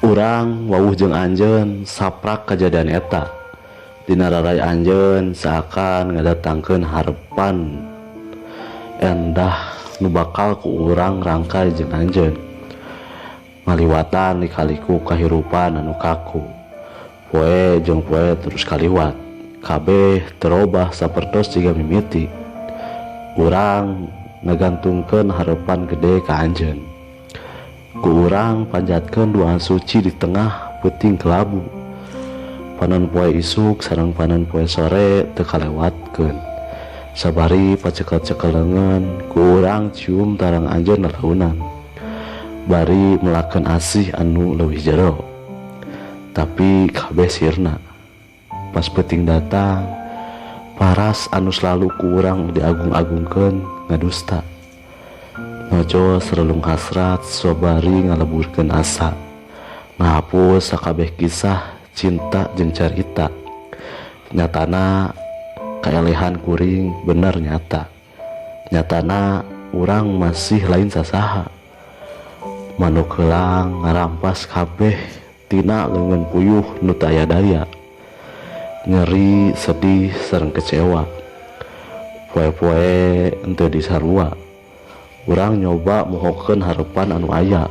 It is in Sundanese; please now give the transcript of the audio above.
Urang wawuh jeung anjeun saprak kajadian eta. Dina rarai anjeun seakan ngadatangkeun harepan endah nu bakal ku urang rangkay jeung anjeun. Ngaliwatan lika-liku kahirupan anu kaku. Poe jeung poe terus kaliwat. Kabeh terobah sapertos jiga mimiti. Urang ngagantungkeun harepan gede ka anjeun. Ku urang panjatkeun doa suci di tengah peuting kelabu. Panon poe isuk sareng panon poe sore teu kalewatkeun. Sabari pacekel-cekel leungeun ku urang cium tarang anjeun lalaunan. Bari melakeun asih anu leuwih jero. Tapi kabeh sirna. Pas peuting datang, paras anu selalu ku urang diagung-agungkeun ngadusta. Nojol serelung hasrat sobari ngaleburkeun asa. Ngahapus sakabeh kisah cinta jeung carita. Nyatana kaelehan kuring bener nyata. Nyatana urang masih lain sasaha. Manuk heulang ngarampas kabeh tina leungeun puyuh nu teu aya daya. Nyeri, sedih, sareng kecewa. Poe-poe henteu disarua. Urang nyoba mohokeun harepan anu aya.